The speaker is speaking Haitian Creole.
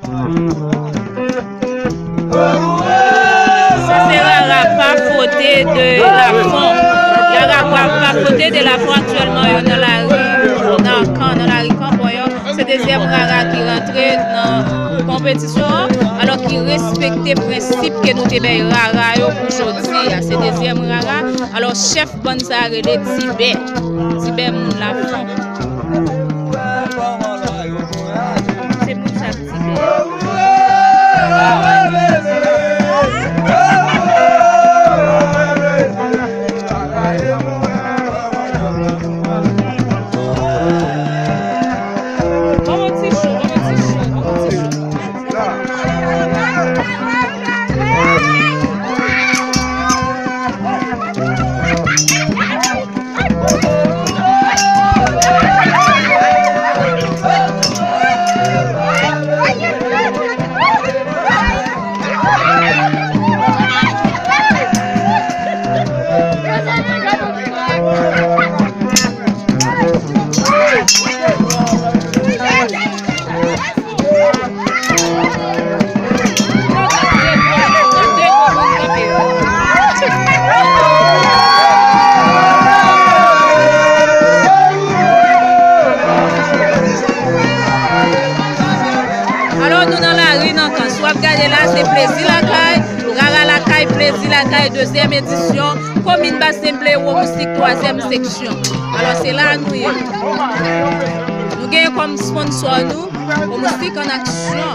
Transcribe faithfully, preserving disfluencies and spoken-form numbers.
Sa se Rara Pafote de Lafon. Rara Pafote de Lafon aktyèlman yo nan lari, nan kan, nan lari Kanpòyò. Se dezyèm Rara ki rantre nan konpetisyon an, alò ki respekte prensip ke nou te bay Rara yo pou jodi a. Se dezyèm Rara. Alò, chèf bann sa a rele Tibè. Tibè moun Lafon. Se moun sa Tibè. Ban m yon ti cho, ban m yon ti cho, ban m yon ti cho. Alò, nou nan lari nan kan. Si w ap gade la, se Plezi Lakay, Rara Lakay, Plezi Lakay, dezyèm edisyon, komin Basen Ble, Wo Mistik, twazyèm seksyon. Alò, se la nou ye. Nou genyen kòm sponsò nou, Wo Mistik an aksyon.